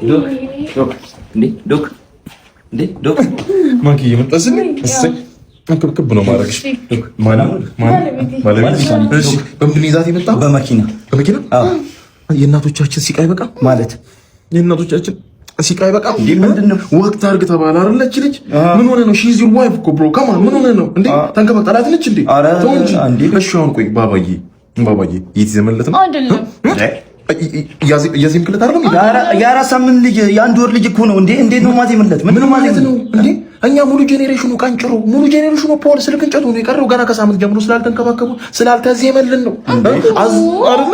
Doc፣ Doc፣ እንዴ Doc፣ እንዴ Doc። ማኪ እየመጣስን እሰይ፣ ክብክብ ነው ማድረግሽ። ማን ማን ባለቤት? እሺ፣ በምንድን ነው ይዛት የመጣው? በመኪና። በመኪና? የእናቶቻችን ሲቃይ በቃ። ማለት? የእናቶቻችን ሲቃይ በቃ። እንዴ፣ ምንድን ነው? ወቅት አድርግ ተባለ አይደል? እቺ ልጅ ምን ሆነ ነው? She's your wife እኮ bro፣ come on፣ ምን ሆነ ነው እንዴ? ተንከባከብ። ጠላት ነች እንዴ? ኧረ ተው እንጂ። እንዴ። እሺ አሁን ቆይ፣ ባባዬ ባባዬ እየተዘመለት ነው? አይደለም። እያዜምክለት አይደለም? የ4 ሳምንት ልጅ፣ የ1 ወር ልጅ እኮ ነው እንዴ! እንዴት ነው ማዜምለት? ምን ማለት ነው እንዴ? እኛ ሙሉ generation ኑ ቀንጭሮ፣ ሙሉ generation ኑ pole ስልክ እንጨት ሆኖ የቀረው ገና ከሳምንት ጀምሮ ስላልተንከባከቡ ስላልተዜመልን ነው አይደለ?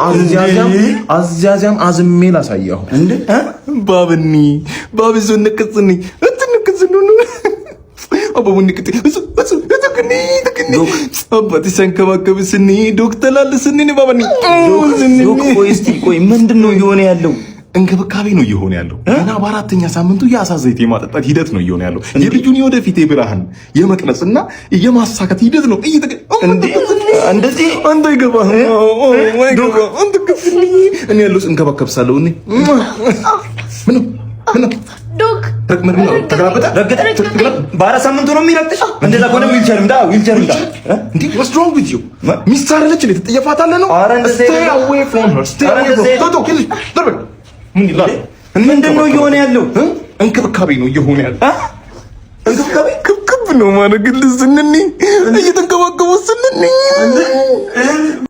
አዚያዚያም አዚያዚያም አዝሜ ላሳየው። እንዴ? ባብኒ ባብዞ ንቅጽኒ እትንቅጽኑ አባቡ ንቅጥ እሱ እሱ እትክኒ ትክኒ አባቴ ሰንከባከብ ስኒ ዶክተር ላለ ስኒ ባባኒ። Doc፣ ቆይ እስቲ ቆይ፣ ምንድን ነው እየሆነ ያለው? እንክብካቤ ነው እየሆነ ያለው። ገና በአራተኛ ሳምንቱ የአሳ ዘይት የማጠጣት ሂደት ነው እየሆነ ያለው። የልጁን የወደፊት ብርሃን የመቅረጽና የማሳካት ሂደት ነው። እንደዚህ? አንተ አይገባህም። አንተ እኔ ያለው እንከባከብሳለሁ። እኔ ምን ምን Doc። ምን ነው ተገላበጠ? ረገጠ። በ4 ሳምንቱ ነው የሚረግጥሽ? እንደዛ ከሆነ ዊልቸር ምዳ፣ ዊልቸር ምዳ። እንዴ፣ what's wrong with you? ሚስት አይደለች እንዴ? ትጠየፋታለህ ነው? Stay away from her, stay away from her። ምን ይላል? ምንድን ነው እየሆነ ያለው? እንክብካቤ ነው እየሆነ ያለው። እንክብካቤ ክብክብ ነው ማድረግልህ። ስንኒ እየተንከባከቡ ስንኒ።